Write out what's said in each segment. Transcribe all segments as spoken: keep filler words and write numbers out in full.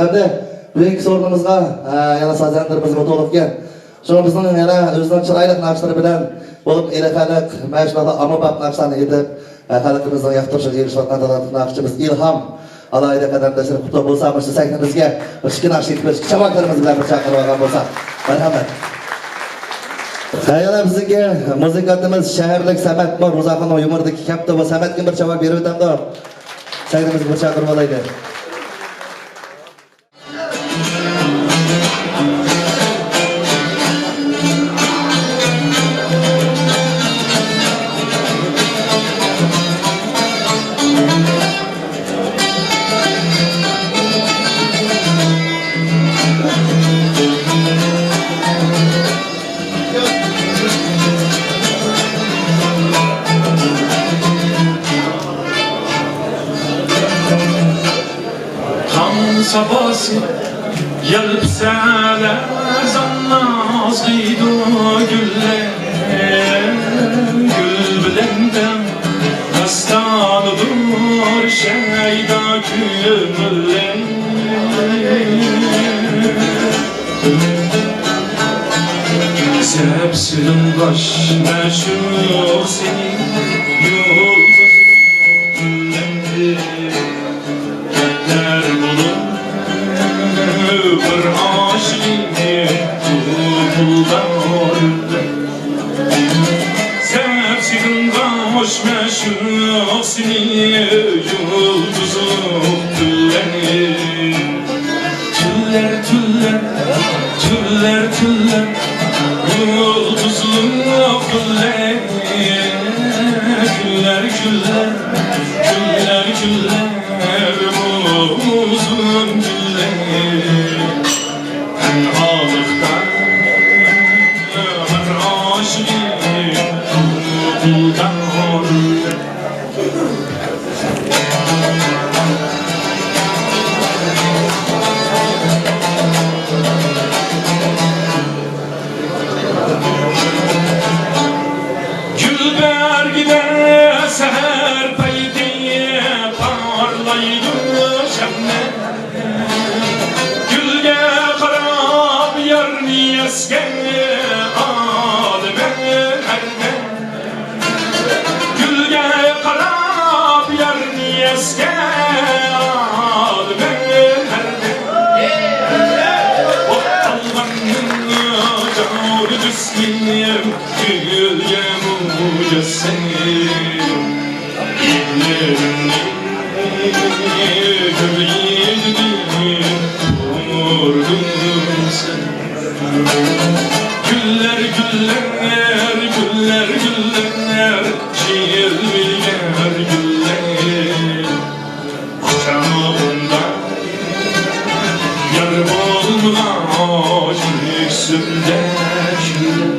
ئەمدى بۈگۈنكى سورۇنىمىزغا، ئە، يەنە سازەندىلىرىمىز مۇتولۇقكەن. شۇڭا بىزنىڭ يەنە ئۆزىنىڭ چىرايلىق ناخشىلىرى بىلەن بولۇپ ئېلى خەلق، مەشۇنداقلا ئاممىباب ناخشىلارنى ئېيتىپ، ئە، خەلقىمىزنىڭ ياقتۇرۇشىغا ئېرىشىۋاتقان تالانتلىق ناخشىچىمىز ئىلھام ئالاھىدە قەدەم تەشرىپ قىلىپ بولسا، مۇشۇ سەھنىمىزگە ئىككى ناخشا ئېيتىپ بېرىشكە چاۋاكلىرىمىز بىلەن بىر چاقىرىۋالغان بولساق. مەرھەمەت. ھە، يەنە بىزنىڭكى مۇزىكانتىمىز شەھەرلىك سەمەتمۇ روزاخاننىڭ يۇمۇرىدىكى كەپتۇ، بۇ سەمەتكە بىر چاۋاك بېرىۋېتەمدۇ؟ سەھنىمىزگە بىر چاقىرىۋالايلى. تاڭ ساپاسى يەلپۈزەلەر زاڭناز دەيدۇ گۈللەر. گۈل بىلەن تەڭ داستانىدۇر شەيدا كۆڭۈللەر. زەپ سېلىنغاچ مەشۇق سېنى يۇلتۇز گۈللەندى. كەتەر بولۇپ بىر ئاشىقىم بۇ پۇلدا ئۆلدى. سەن سېغىنغاچ مەشۇق سېنى يۇلتۇزلۇق تۈنلەرنى. تۈنلەر، تۈنلەر، تۈنلەر، تۈنلەر، يۇلتۇزلۇق تۈنلەر. كۈنلەر، كۈنلەر، كۈنلەر، كۈنلەر، بۇ ئۇزۇن كۈنلەر. تەنھالىقتا ھەر ئاشىقىم قۇلدار. گۈل بەرگىدە سەھەر پەيتى پارلايدۇ شەملەر. گۈلگە قاراپ يارنى ئەسكەن ئالىمەن ھەردەم. گۈلگە قاراپ يارنى ئەسكەن ئالىمەن ھەردەم. ئوت قالغاننىڭ جاۋۇر جىسمىم گۈلگە مۇجەسسەم. گۈللەر، گۈللەر، گۈللەر، گۈللەر، جىلۋىگەر گۈللەر. قۇچاغىمدا يار بولمىغاچ كۆكسۈمدە كۈللەر.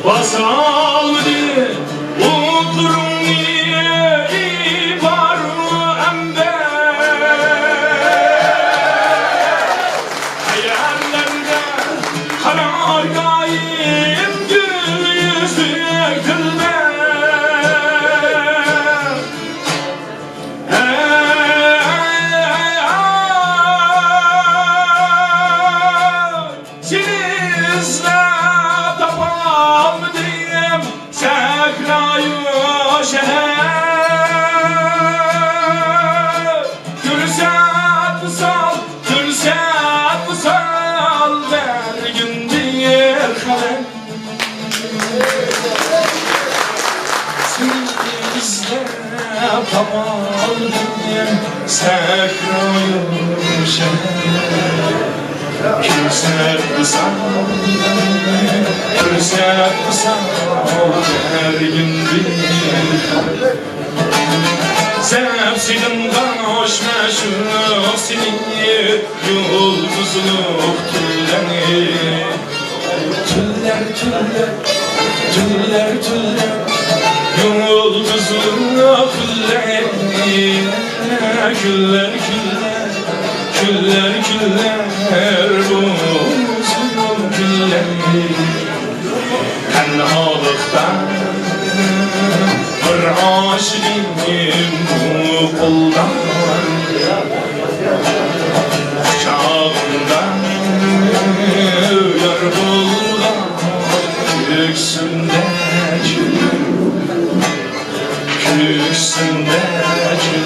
باسالمىدى ئوتلىرىڭنى ئىبارۇ ئەمبەر. قەيەرلەردە قارارگاھىم گۈل يۈزلۈك دىلبەر. سېنى ئىزدەپ تاپالمىدىم، سەھرايۇ شەھەر. پۇرسەت ۋىسال، پۇرسەت ۋىسال بەرگىن بىر خەۋەر. سېنى ئىزدەپ تاپالمىدىم، سەھرايۇ شەھەر. پۇرسەت ۋىسال، پۇرسەت ۋىسال بەرگىن بىر خەۋەر. دەپ سېغىنغاچ مەشۇق سېنى يۇلتۇزلۇق تۈنلەرنى. تۈنلەر، تۈنلەر، تۈنلەر، تۈنلەر، يۇلتۇزلۇق كۈنلەرنى. كۈنلەر، كۈنلەر، كۈنلەر، كۈنلەر، بۇ ئۇزۇن كۈنلەرنى. تەنھالىقتا بىر ئاشىقىم بۇ قولدا، قۇچاغىمدا يار بولغان كۆكسۈمدە كۈن، كۆكسۈمدە كۈن.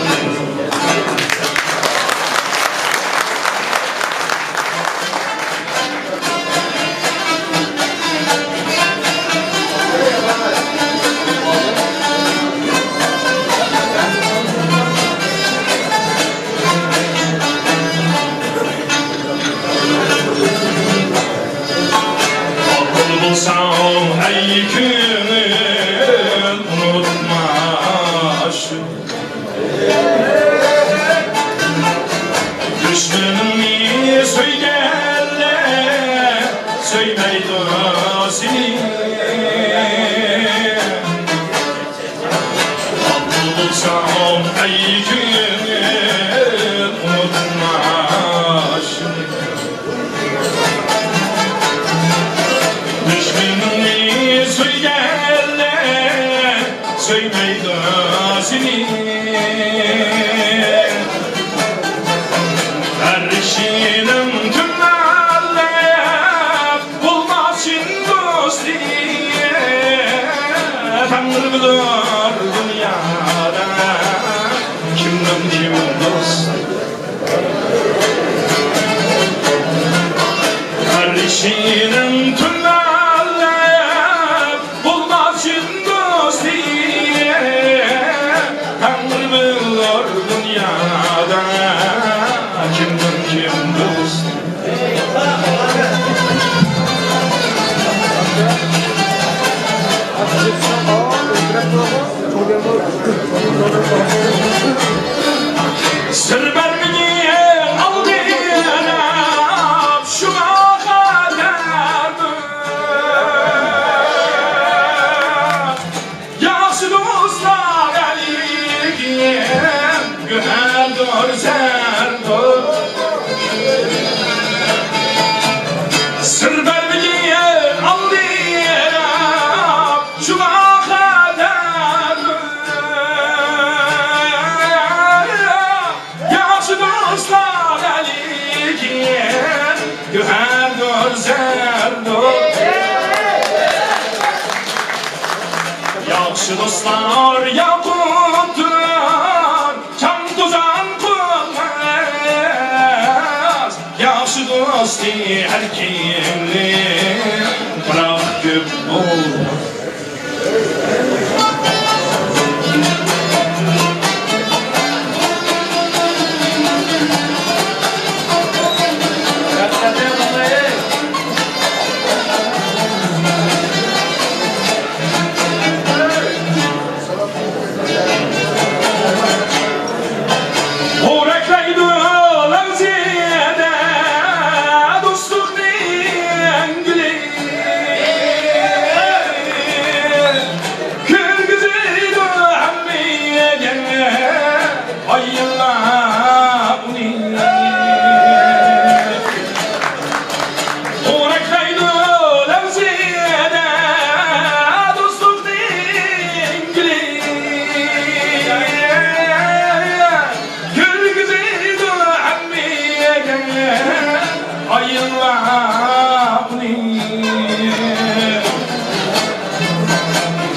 ماقۇل بولساڭ، ئەي كۆڭۈل، ئۇنتۇما شۇ. دۈشمىنىڭنى سۆيگەنلەر سۆيمەيدۇ سېنى. ماقۇل بولساڭ، ئەي كۆڭۈل، ئۇنتۇما شۇنى. دۈشمىنىڭنى سۆيگەنلەر سۆيمەيدۇ سېنى. ھەر ئىشىنىڭ تۈمەنلەپ بولماسمىدى دوستى. تەڭرى بىلۇر دۇنيادا كىمنىڭ كىم دوستى. ھەر ئىشىنىڭ تۈمەنلەپ بولماسمىدى دوستى. تەڭرى بىلۇر دۇنيادا كىمنىڭ كىم دوستى. سىر بەرمىگىن ئالدىراپ شۇڭا خەتەر. ياخشى دوستلار ئەلىكىم گۆھەردۇر، زەردۇر. سىر بەرمىگىن ئالدىراپ شۇڭا خەتەر. ياخشى دوستلار ئەلىكىم گۆھەردۇر، زەردۇر. ياخشى دوستلار ياقۇتتۇر، چاڭ-توزان قويماس. ياخشى دوستى ھەر كىمنىڭ بىراق كۆپ بولماس. خورەكلەيدۇ لەۋزىدە دوستلۇقنىڭ گۈلى. كىرگۈزىدۇ ھەممىگە ئايلار ئۇنى. خورەكلەيدۇ لەۋزىدە دوستلۇقنىڭ گۈلى. كىرگۈزىدۇ ھەممىگە ئايلار ئۇنى.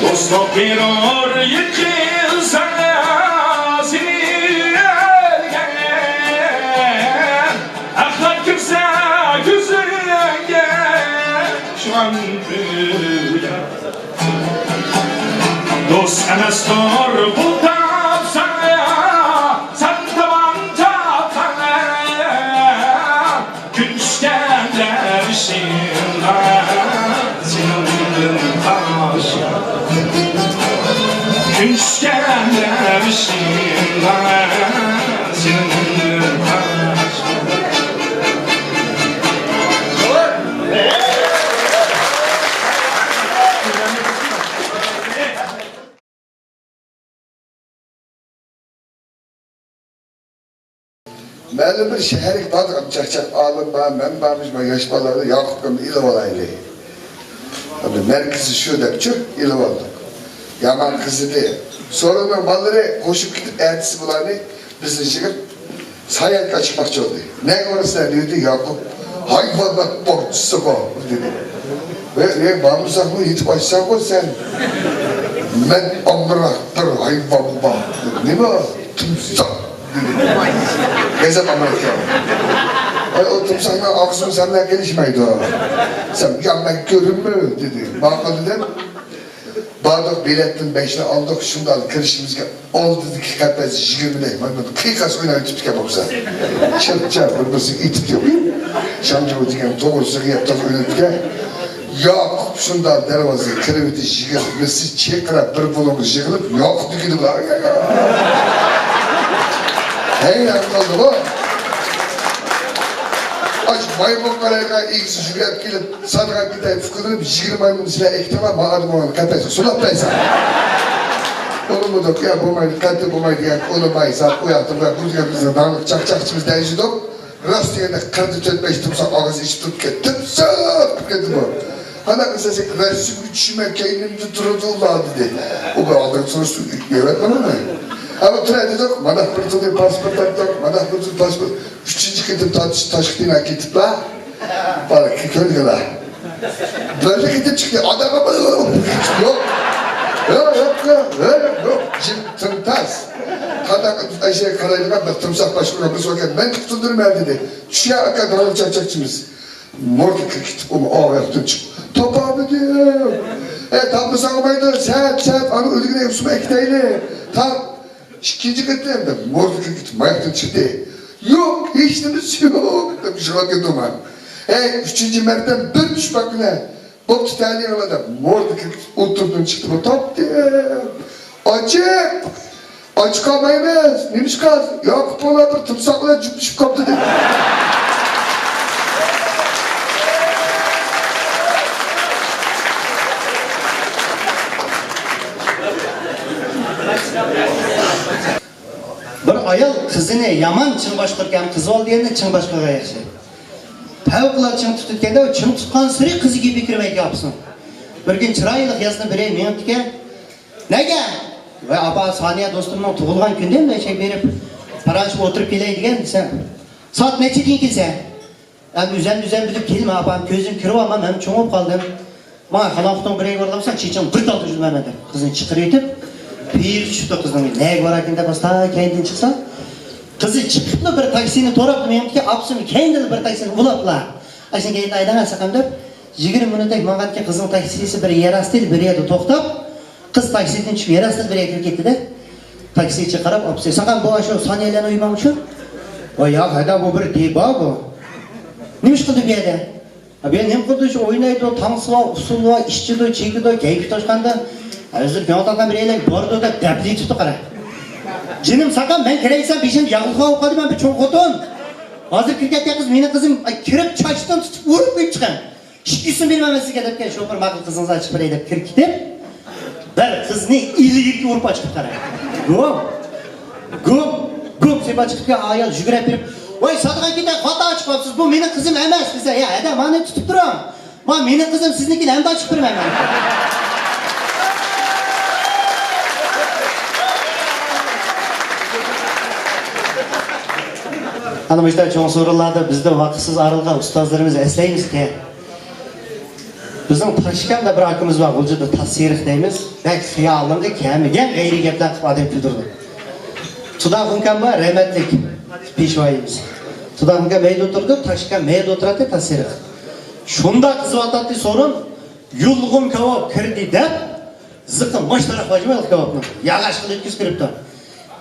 دوستلۇق بېرۇر يېقىنسا سېنى ئۆرگەن. ئەخلەت كىرسە كۆزۈڭگە شۇڭا كۆيە. دوست ئەمەستۇر پۇل تاپساڭ، سەن تامان تاپساڭ، كۈن چۈشكەندە بېشىڭغا سېنىڭدىن تاشا. چۈشكەندە بېشىمغا سېنىڭدىن قاش. مەلۇم بىر شەھەرگە باردۇق، چاقچاق ئالىم بار، مەن بار، مۇشۇ ياش بالىلارنى ياقۇپكىمنى ئېلىۋالايلى. ئەمدى مەركىزى شۇ دەپچۇ، ئېلىۋالدۇق. يامان قىز ئىدى. سورۇننىڭ بالىلىرى قوشۇپ كېتىپ، ئەتىسى بۇلارنى بىزنى يىغىپ ساياھەتكە چىقماقچى بولدى. نەگە بارىسىلەر دېدى ياقۇپ. ھايۋانلار باغچىسىغا دېدى. ۋەي، ۋەي، بارمىساقمۇ يېتىپ ئاچساڭغۇ سەن. مەن ئامراق بىر ھايۋان بار. نېمە؟ تىمساھ دېدى. غەزەپ ئامراق ئىكەن. ۋەي، ئۇ تىمساھنىڭ ئاغزىمۇ سەن بىلەن كېلىشمەيدۇ. سەن يا مەن كۆرۈنمە دېدى. ماقۇل دېدىم. باردۇق، بېلەتتىن بەشنى ئالدۇق، شۇنداق كىرىشىمىزگە ئالدىدىكى قەپەس يىگىرمىدەك مايمۇن قىيقاس ئويناۋېتىپتىكەن بولسا. چىرچا بىر-بىرسىگە ئېتىپ كەپ، شاڭجۇ دېگەن توغرىسىغا يەپ تازا ئويناۋېتىپتىكەن. ياقۇپ شۇنداق دەرۋازىغا كىرىۋېتىش يىگىرمىسى چېقىراپ بىر بۇلۇڭغا يىغىلىپ ياقۇپ دېگىنى بۇلار. ھەيران قالدىغۇ. ئاش مايمۇن قارايغان ئىگىسى يۈگۈرۈپ كېلىپ، سادىغان كېتەي پۇكىدىرىپ، يىگىرمە مايمۇن سىلەر ئەكىتىڭلار، ماڭا دېمەڭلار، قەپەسكە سولاپ بەرسەم. ئۇنىمىدۇق، يا بولمايدۇ، قەتئىي بولمايدۇ دېگەن، ئۇنىماي ساپ ئۇ ياقتا بۇ ياقتا بۇ دېگەن بىزنىڭ داڭلىق چاقچاقچىمىز دەيشىدۇق. راست دېگەندە قىرىقتا تۆت بەش تىمساھ ئاغزى ئېچىپ تۇرۇپ كەتتى. تىمساھ دەپ كەتتى بۇ. قانداق قىلسا سەن رەسىمگە چۈشىمەن، كەينىمدە تۇرىدۇ ئۇلار دېدى. ئۇ بىر ئالدىن سورۇشتۇم، ئۆيرەتمەن ئۇنى. ئەمما تۇرە دېدۇق، مانداق بىر تۇردى پاسپورت تارتتۇق، مانداق بىر تۇردى پاسپورت. ئۈچىنچى قېتىم تاش-، تاشقا كېتىپلا. بالا كۆرگىلا. بىرلا كېتىپ چىقتى. ئادەم يوق. يوق، يوق، يوق، يوق، يوق. جىم تىمتاس. قانداق ئەشەگە قارايدىغان بىر تىمساھ باشقۇرغان بىر سوكەن. مەن قۇتۇلدۇرىمەن دېدى. چۈشە ئاكا داڭلىق چاقچاقچىمىز. مورگا كىرىپ كېتىپ، ئۇمۇ ئاۋۇ ياقتىن چىقىپ، تاپالمىدىم. ئە، تاپمىساڭ بولمايدۇ. سەت، سەت، ئانىڭ ئۆلۈكىنى ئۇسۇلما ئەكېتەيلى. تاپ. ئىككىنچى قېتىم دەپ مورگا كىرىپ كېتىپ، ماياقتىن چىقتى. يوق، ھېچنېمىسى يوق دەپ يىغلاپ كەتتىم مەن. ئەي، ئۈچىنچى مەرتەم بىر چۈش باققىنە. بوپتۇ، تەلىيىڭلار دەپ مورگا كىرىپ كېتىپ، ئولتۇردۇم، چىقتىم، تاپتىم. ئاچىق! ئاچ قالمايمىز. نېمىشقا؟ ياقۇپ بالا بىر تىمساھ بىلەن جۈپلىشىپ قاپتۇ دېدى. بىر ئايال قىزىنى يامان چىڭ باشقۇرىدىكەن، قىز بالا دېگەندە چىڭ باشقۇرغان ياخشى. پەۋقۇلئاددە چىڭ تۇتىدىكەندە، ئۇ چىڭ تۇتقانسېرى قىزى گېپىگە كىرمەيدىكەن ئاپىسىنىڭ. بىر كۈنى چىرايلىق يازنىڭ بىرى مېڭىپتىكەن. نەگە؟ ۋاي ئاپا، سانىيە دوستۇمنىڭ تۇغۇلغان كۈنىدە مەن شەي بېرىپ پاراڭلىشىپ ئولتۇرۇپ كېلەي دېگەن دېسەم، سائەت نەچچىدىن كېلىسەن؟ ئەمدى ئۈزەن-ئۈزەن بىلىپ كېلىمەن ئاپام، كۆزۈم كىرىۋالما، مەن چوڭ بولۇپ قالدىم. ماڭا قالاقلىقنىڭ بىرىگە بارىدىغان بولساڭ، چېچىڭ بىر تال توشۇلمايمەن دەپ قىزىنى چىقىرىۋېتىپ، پېيى چۈشۈپتۇ قىزنىڭ. نەگە باراركىن دەپ ئاستا كەينىدىن چىقسا، قىزى چىقىپلا بىر تاكسىنى توراپلا مېڭىپتىكەن، ئاپىسىمۇ كەينىدىن بىر تاكسىنى ئۇلاپلا، ئاشۇنى كەينىدىن ھەيدەڭ ساقام دەپ، يىگىرمە مىنۇتتەك ماڭغانكەن، قىزنىڭ تاكسىسى بىر يەر ئاستىدا بىر يەردە توختاپ، قىز تاكسىدىن چۈشۈپ يەر ئاستىدا بىر يەرگە كىرىپ كەتتى-دە. تاكسىچى قاراپ، ئاپىسى، ساقام، بۇ ئاشۇ سانىيەلەرنىڭ ئۆيى مامۇ شۇ؟ ۋاي ياق، ھەدە، بۇ بىر دىبا بۇ. نېمە ئىش قىلدى بۇ يەردە؟ ھە، بۇ يەردە نېمە قىلدى؟ شۇ ئوينايدۇ، تانسا بار، ئۇسسۇل بار، ئىچىدۇ، چېكىدۇ، كەيپى توشقاندا. ھازىر كۆڭۈل تارتقان بىر يەرلەرگە بارىدۇ دەپ دەپلىتىپتۇ قارا. جېنىم ساقام، مەن كىرەي دېسەم بېشىمدا ياغلىق قاۋۇپ قالدى، مەن بىر چوڭ خوتۇن. ھازىر كىرىپ كەتكەن قىز مېنىڭ قىزىم، ئاي، كىرىپ چاچتىن تۇتۇپ ئۇرۇپ قويۇپ چىقىم. ئىككى يۈز سوم بېرىمەن سىزگە دەپكەن، شوپۇر ماقۇل قىزىڭىزنى ئاچىقىپ بېرەي دەپ كىرىپ كېتىپ، بىر قىزنى ئىلىگىرىكى ئۇرۇپ ئاچىقىپ قارا. گۇم! گۇم! گۇم! سېپى ئاچىقىپ كەتكەن ئايال يۈگۈرۈپ بېرىپ، ۋاي سادىغا كېتەي، خاتا ئاچىقىپسىز، بۇ مېنىڭ قىزىم ئەمەس دېسە، يا ھەدە، مانا تۇتۇپ تۇرۇڭ. ما مېنىڭ قىزىم سىزنىڭكىنى ئەمدى ئاچىقىپ بېرىمەن مەن. ئەنە مۇشۇنداق چوڭ سورۇنلاردا بىزدىن ۋاقىتسىز ئايرىلغان ئۇستازلىرىمىز ئەسلەيمىزكەن. بىزنىڭ تاشكەنتتە بىر ئاكىمىز بار، غۇلجىدا تاش سېرىق دەيمىز. بەك خىيالىڭغا كەلمىگەن غەيرىي گەپلەر قىلىپ ئادەم كۈلدۈرىدۇ. تۇدا خۇڭكام بار، رەھمەتلىك پېشۋايىمىز. تۇدا خۇڭكام مەيدە ئولتۇرىدۇ، تاشكەنت مەيدە ئولتۇراتتى، تاش سېرىق. شۇنداق قىزىۋاتاتتى سورۇن، يۇلغۇن كاۋاپ كىردى دەپ، زىققا ماش تاراق بار جۇمۇ كاۋاپنىڭ. ياغاچ قىلىپ يەتكۈزۈپ كىرىپتۇ.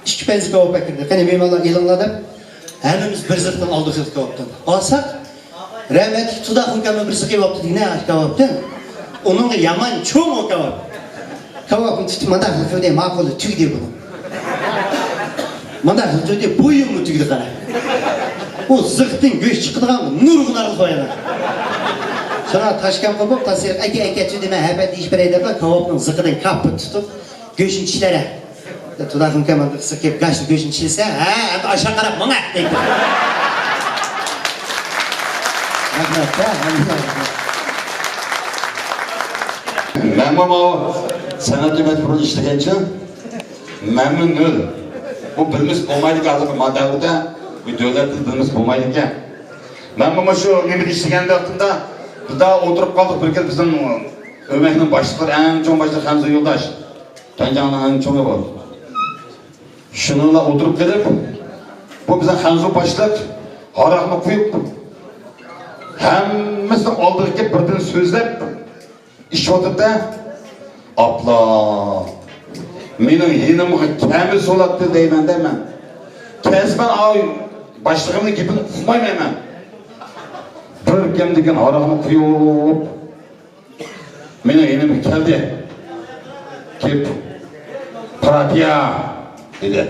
ئىككى پەنزە كاۋاپ ئەكىردى. قېنى مېھمانلار ئېلىڭلار دەپ، ھەممىمىز بىر زىقتىن ئالدۇق كاۋاپتىن. ئالساق، رەھمەتلىك تۇدا خۇڭكاممۇ بىر زىق يەۋاپتۇ دېگىنە كاۋاپتىن. ئۇنىڭغا يامان چوڭ ئۇ كاۋاپ. كاۋاپنى تۇتۇپ مانداق قىلدى، ماقۇل، تۈگىدى بۇنىڭ. مانداق قىلدى، بويۇممۇ تۈگىدى، قارا. ئۇ زىقتىن گۆش چىقىدىغان نۇرغۇنلارغا قويىدۇ. شۇڭا تاشكەنتقا بولۇپ، تاسىر ئەكە، ئەكە، تۈدە مەن ھەپە دېيىش بېرەي دەپلا، كاۋاپنىڭ زىقىدىن كاپپا تۇتۇپ، گۆشىنى چىشلەرە. تۇداقىم كەمەن قىسىق كېلىپ، گاش گۆشىنى چىشلىسە، ھە، ئەمدى ئاشۇ قاراپ ماڭا دەيدۇ. رەھمەت، ھە، ھە. مەنمۇ ماۋۇ سەنئەت مەجبۇرىي ئىشلىگەنچۇ، مەنمۇ نۆل. بۇ بىلمىسە بولمايدىكەن، ھازىرقى ما دەۋردە بۇ دۆلەتنى بىلمىسە بولمايدىكەن. مەنمۇ مۇشۇ نېمىدە ئىشلىگەن ۋاقتىمدا بىردە ئولتۇرۇپ قالدۇق، بىر كۈنى بىزنىڭ ئۆمەكنىڭ باشلىقلىرى، ئەڭ چوڭ باشلىقى خەنزۇ يولداش. تەنجاڭنىڭ ئەڭ چوڭى بۇ. شۇنىڭ بىلەن ئولتۇرۇپ قېلىپ، بۇ بىزنىڭ خەنزۇ باشلىق ھاراقنى قۇيۇپ، ھەممىسىنىڭ ئالدىغا كېلىپ بىردىن سۆزلەپ ئىچىۋاتىدۇ-دە، ئاپلا، مېنىڭ يېنىمغا كەلمىسە بولاتتى دەيمەن-دە مەن. كەلسە مەن ئاۋۇ باشلىقىمنىڭ گېپىنى ئۇقمايمەن مەن. بىر كەمدىكىن ھاراقنى قۇيۇپ، مېنىڭ يېنىمغا كەلدى. كېلىپ، «پاراتىيە» دېدى.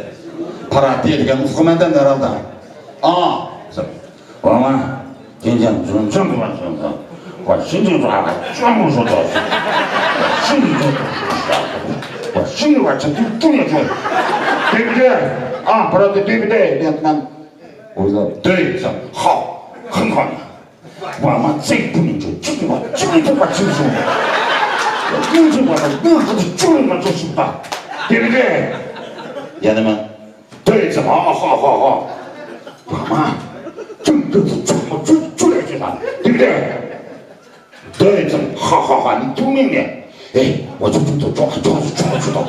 «پاراتىيە» دېگەن ئۇقىمەن دەمدى ھەرھالدا. «ئا» دېسەم، «ۋاڭا جىنجياڭ جۇڭچۇڭ دېگەن جۇڭچۇڭ. ۋا شىنجۇڭ جۇڭ جۇڭ جۇڭ جۇڭ. شىنجۇڭ جۇڭ ۋا شىنجۇڭ ۋا چىڭ جۇڭ جۇڭ. دېبىدە. ئا، پاراتىيە دېبىدە» دېدىم مەن. ئويلاپ، «دەي» دېسەم، «خا، خىن خان.» ۋاما، ژېڭ پۇنىڭ جۇ، جۇ، جۇ، جۇ، جۇ، جۇ. يەنە مەن، «دەي» دېسەم، «ھا، ھا، ھا، ھا.» ۋاما، جۇ، جۇ، جۇ، جۇ، جۇ، جۇ، جۇ. دېدى. «دەي» دېسەم، «ھا، ھا، ھا، نېمە تۇرمايمەن.» ھەي، ۋاي، جۇ، جۇ، جۇ، جۇ، جۇ، جۇ.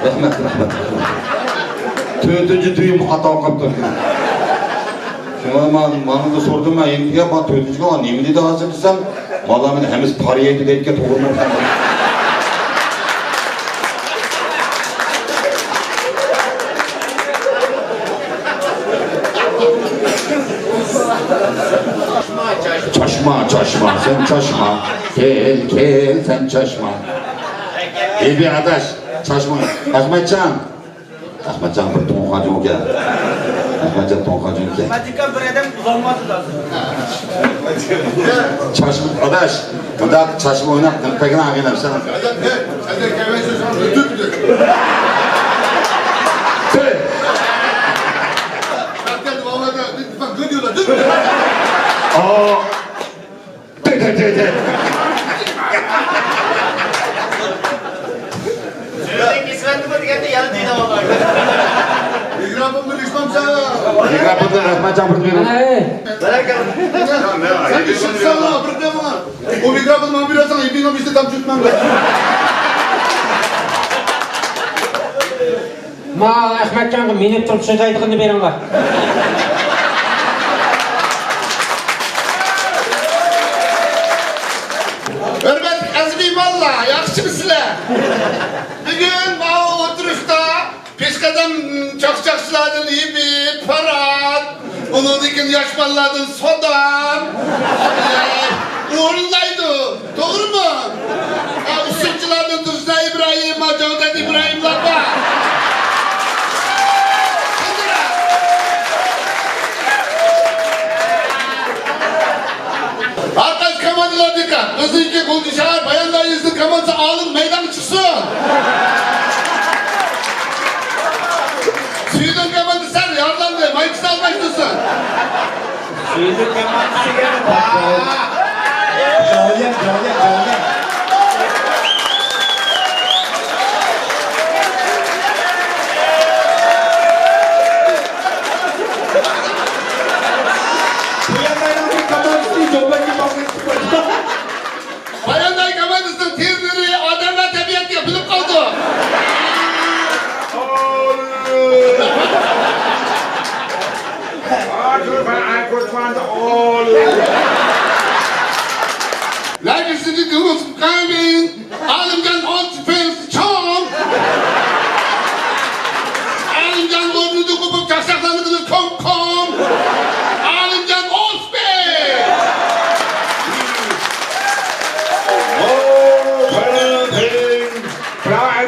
رەھمەت، رەھمەت، رەھمەت. تۆتىنچى دۈيۈم خاتا قاپتۇ. شۇڭا مەن ماڭىدا سورىدىم، مەن ئېمىتكە، مانا تۆتىنچى كۈن نېمە دېدى ھازىر دېسەم، بالا مېنى ھەممىسى پارا يەيدۇ دەيدىكەن، توغرىمۇ؟ چاشما، چاشما، سەن چاشما. كېل، كېل، سەن چاشما. ھېبى ئاداش، چاشما. ئەخمەتجان. ئەخمەتجان بىر توڭخاجۇڭ ئىكەن. ئەخمەتجان توڭخاجۇڭ ئىكەن. ماتېماتىكا بىر ئادەم ئۇزالمايدۇ ھازىر. چاشما، ئاداش، مۇنداق چاشما ئويناپ، نېمە پەيگىنى ئالغىن ئەمسە. ئاا. دەي، دەي، دەي، دەي. سۆزنى كېسىۋەتتىمۇ دېگەندە يەنە دېدى ئاغا. مىكروفون بىر ئىشلەمسە. مىكروفوندا رەھمەت چاپىرىپ بېرىڭ. ئەي. بەرەكەللا. سەن ئىشلىسەڭلا بىر دەم. ئۇ مىكروفون ماڭا بېرەسەن، ئېپىڭنىڭ بېشىدا دام چۈشمەڭ. ما ئەخمەتجانغا مىنىپ تۇرۇپ سۆزلەيدىغىنىنى بېرىڭلار. ھۆرمەتلىك ئەزىز مېھمانلار، ياخشىمۇسىلەر؟ بۈگۈن ماۋۇ ئولتۇرۇشتا پېشقەدەم چاقچاقچىلاردىن ھېبى، پارات، ئۇنىڭدىن كېيىن ياش بالىلاردىن سادام ئورۇنلايدۇ. توغرىمۇ؟ ھە، ئۇسسۇلچىلاردىن تۇرسۇن ئىبراھىم، جاۋدەت ئىبراھىملار بار. ھەر قايسى كوماندىلاردىكى بىزنىڭكى غۇلجا شەھەر بايانداي يېزىسىنىڭ كوماندىسى ئالىم مەيدانغا چىقسۇن. سۈيدۈن كوماندىسى يارىلاندى، مايكىسىنى ئالماشتۇرسۇن. سۈيدۈن كوماندىسىگە جاۋلىيەن، جاۋلىيەن، جاۋلىيەن. بايانداي كوماندىسىنىڭ تېرىلىرى ئادەم ۋە تەبىئەتكە يېپىلىپ قالدى. لكن سيدي دروز قايمين، عالم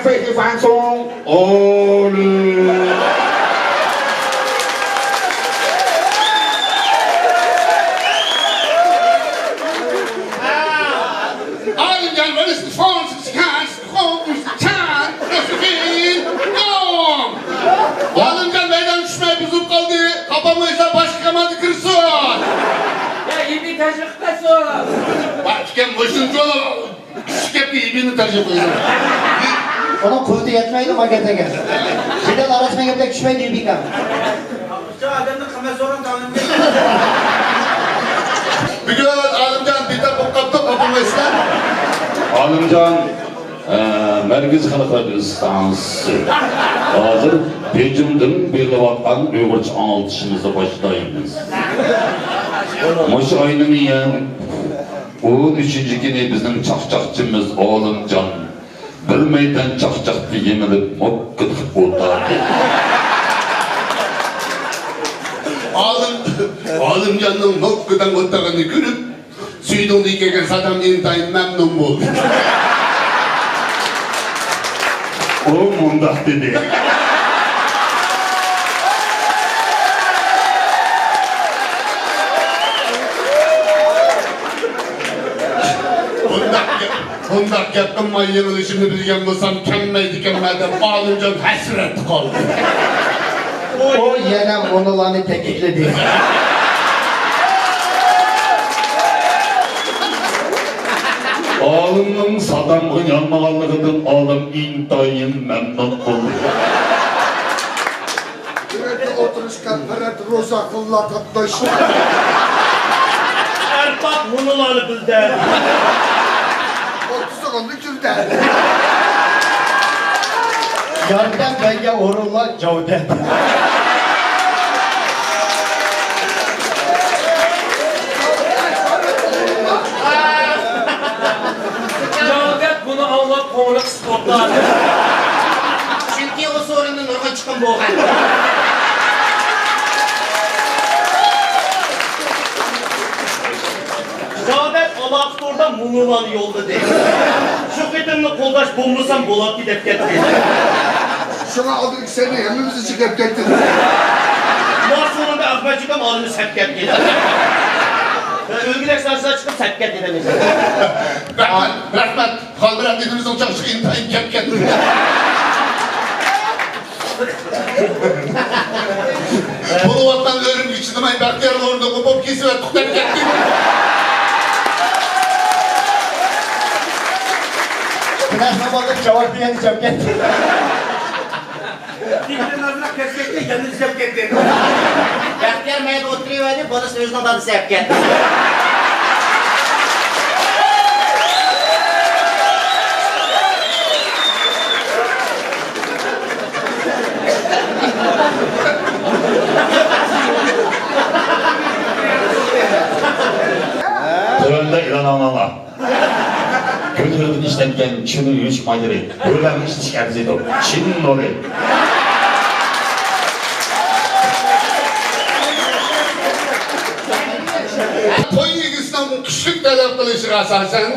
فېيتى فانسۇڭ ئالىم. ئالىمجان، ۋېرىس فانسىس كانس، فانسىس كانس، فانسىس كانس. ئالىمجان مەيدان چۈشمەي بۇزۇپ قالدى. قاپالمايسا باشقا كاماندا كىرسۇن. يا، يېڭى تەشۋىق قىلسۇن. بار ئىكەن، مۇشۇنچە. كۈچلۈك گەپكە يېپىنى تەرجىمە قىلىدۇ. ئۇنىڭ قۇۋۋىتى يەتمەيدۇ ماڭا گەپلەرگە. جېدەل ئاراسىنىڭ گەپلەرگە چۈشمەيدۇ يېپىكەم. بۈگۈن ئالىمجان بىتاپ بولۇپ قاپتۇ، قوپۇرمايسىلەر. ئالىمجان، ئە، مەركىزىي خەلق رادىيوسى ئىستانسىسى. ھازىر بېيجىڭدىن بېرىلىۋاتقان ئۇيغۇرچە ئاڭلىتىشىمىزنى باشلايمىز. مۇشۇ ئاينىڭ يەنە ئون ئۈچىنچى كۈنى بىزنىڭ چاقچاقچىمىز ئالىمجان بىر مەيدان چاقچاققا يېمىلىپ موككىدىپ ئولتۇردى. ئالىم، ئالىمجاننىڭ موككىداپ ئولتۇرغىنىنى كۆرۈپ، سۈيدۈڭدىن كەلگەن سادام ئىنتايىن مەمنۇن بولدى. ئۇ مۇنداق دېدى. بۇنداق گەپ، بۇنداق گەپ قىلماي يېڭىلىشىمنى بىلگەن بولسام كەلمەيدىكەنمەن دەپ ئالىمجان ھەسرەتتە قالدى. ئۇ يەنە مۇنۇلارنى تەكىتلىدى. ئالىمنىڭ سادامغا يانمىغانلىقىدىن ئالىم ئىنتايىن مەمنۇن بولدى. تۆردە ئولتۇرۇشقان پەرەت روزا قىللا قاتناش. ئەرباب مۇنۇلارنى بىلدى. ئوتتۇزىغا نۈكۈردە. ياردەم بەرگەن ئورۇنلار جاۋدەت. جاۋدەت بۇنى ئاڭلاپ كۆڭلى قىسىلىپ قاپتۇ. چۈنكى ئۇ سورۇندا نۇرغۇن چىقىم بولغان. زادەت ئالاقە توردا مۇنۇلارنى يوللىدى. شۇ قېتىمنى قولداش بولمىسام بولاتتى دەپ كەتتى. شۇڭا ئالدىدىكى سەننى ھەممىمىزنى چېكىپ كەتتى. مانا سورۇندا ئەخمەتجىكام ئالدىمدا سەپ كەتتى. ئۆلگۈدەك سانسىلار چىقىپ سەپ كەتتى دېمەيسەن. رەھمەت، رەھمەت. خالمۇرات دېدىمىزنىڭ چاقچىقى ئىنتايىن كەپ كەتتى. بولۇۋاتقان ئۆرۈمگە چىدىماي بەختىيارنىڭ ئورنىدا قوپۇپ كېسىۋەتتۇق دەپ كەتتى. بىناسىنىڭ بالىلىرى جاۋاب دېگەندە چاپ كەتتى. بەختىيار مەيدە ئولتۇرۇۋەردى، بالىسى ئۆزىنىڭ دادىسى ئەپ كەتتى. تۆۋەندە ئېلان ئاڭلاڭلار. گۈل تۈرىدىن ئىشلەنگەن چىنۇ يۇيۇش مايلىرى، بۆرىلەرنىڭ ئىشلىتىشىگە ئەرزىيدۇ. چىن نۇرى. توي ئىگىسىنىڭ كۈچلۈك تەلەپ قىلىشىغا ئاساسەن،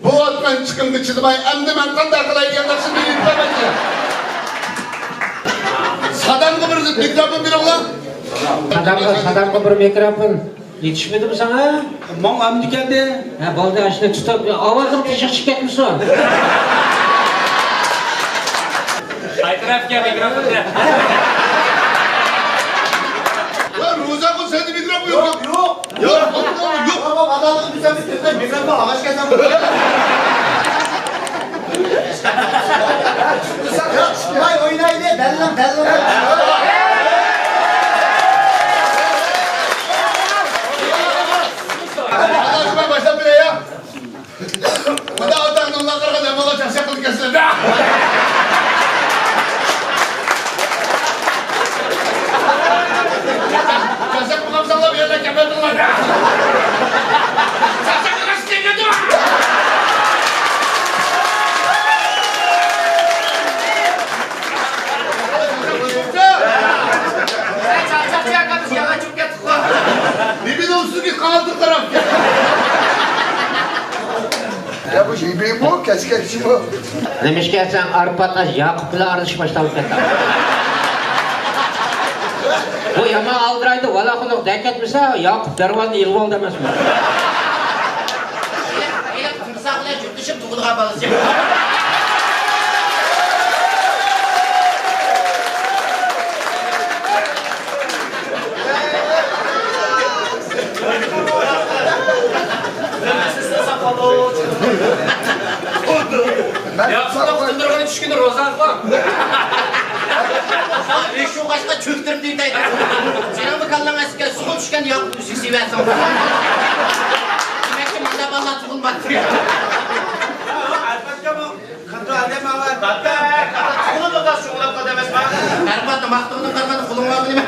بولۇۋاتقان چىقىمغا چىدىماي، ئەمدى مەن قانداق قىلاي دېگەن ناخشىنى بىلىپ بەرمەكچى. سادامغا بىر مىكروفون بېرىڭلار. سادامغا، سادامغا بىر مىكروفون. يېتىشمىدىمۇ ساڭا؟ ماڭا ئەمدى كەلدى. ھە، بولدى، ئاشۇنى تۇتۇپ، ئاۋازىڭ تېشىغا چىقىپ كەتمىسۇن. قايتىراپ كەل، مىكروفوننى. ۋە روزاغۇل، سەندە مىكروفون يوق. يوق، يوق. يوق، يوق، يوق. ئادالىغا بىزەر بىز مىكروفون ئاغاچ كەلسەم. ۋاي، ئوينايلى، دەللىڭ، دەللىڭ. باشلاپ بېرەي يا. بۇندا ئاتاڭنىڭ لەققىرىگە نېمىغا چاقچاق قىلىپ كەتسىلەر. چاقچاق قىلمامساڭلار بۇ يەردە كەلمەيدىغىلار. چاقچاق قىلغاچ كەلمەيدۇ. نېمىشقا دېسەڭ، ئارپات ئاش ياقۇپ بىلەن ئارىلىشىپ باشلاپ كەتتى. بۇ يامان ئالدىرايدۇ، ۋالا خۇلۇق دەپ كەتمىسە، ياقۇپ دەرۋازىنى يېلىۋالدى ئەمەسمۇ؟ تىمساھ بىلەن جۈپلىشىپ تۇغۇلغان بالىسى. ياقۇپنىڭ تۇندۇرغىنى چۈشكىنى روزا ئاخۇن. شۇ قاشقا چۆكتۈرۈپ دېيتەيدۇ. سېنىڭ بۇ كاللاڭ ئەسكە سۇغا چۈشكەن ياقۇپ ئۈزۈك سىۋەسىڭ. دېمەككى، مۇنداق بالىلار تۇغۇلماپتۇ. ئەلۋەتتە، بۇ كاتتا ئادەم ئاۋا. كاتتا، كاتتا تۇغۇلىدۇ، شۇغۇلات قىلىدۇ ئەمەسما؟ ئەرباب، ماختىغىنىڭ قارىغاندا قولۇڭغا ئالغىنى.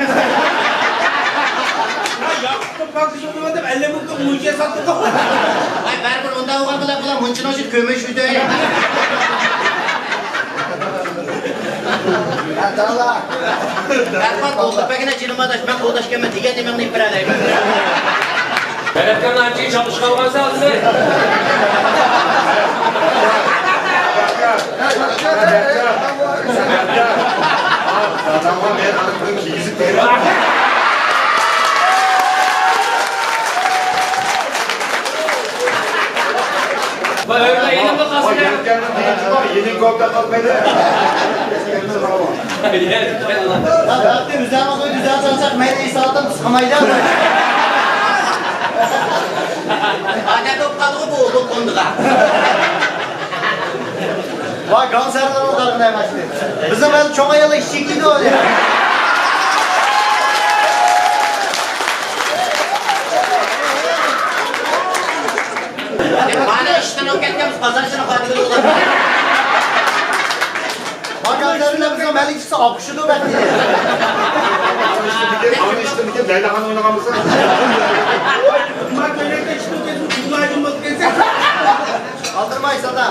ياقۇپنىڭ پاكىتى بولمىدىم، ئەللىك مىڭ مۇنچە ساتتىم. ۋاي، بەرىبىر ئۇنداق بولغان بىلەن بۇلار مۇنچىنىڭ ئىچىدە كۆمۈش ئۆتەي. ئەرباب، قولتۇق بەگىنە جېنىم ئاداش، مەن قولداش كەلمە دېگەن نېمەڭنى ئېلىپ بېرەلەيمەن. بەرەتكەن ئانچىگە چاپلىشىپ قالغانسەن ئەمدى. دادامغا مەن ئانا پۇلۇم كىيگۈزۈپ بېرىمەن. ۋاي، ئۆيدە ئېلىمغا قالسۇن. يېنىڭ كوپتا قالمايدۇ. ئۆزەڭنىڭ ئۆيىدە ئۆزەڭ چالساق مەيلى ئىساتىم قىسقىمايدۇ. ئادەت بولۇپ قالدىغۇ بۇ، بۇ قوندىغا. ۋاي، گاڭسەرلەر ئوتارغىنى ئەمەستى. بىزنىڭ بەزى چوڭ ئاياللار ئىشىك يېدى. مانا ئىشتىن ئۆپ كەتكەن بازارچىنى قاتىدىغۇ. ۋاي، گاڭسەرلەر بىزنىڭ مەلىكىسى ئاقۇشىدۇ بەتنى. ئانا ئىشتىن كېيىن لەيلىخان ئوينىغان بولسا. ئالدىرماي ساتا.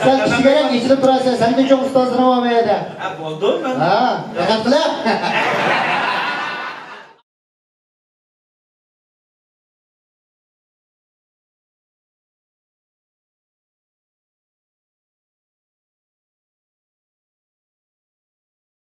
سەن كىشىگە ئېچىلىپ تۇراسەن، سەندىن چوڭ ئۇستازلىرىڭ بار مەيەدە. ھە، بولدى، مەن. ھە، دىققەت قىلە.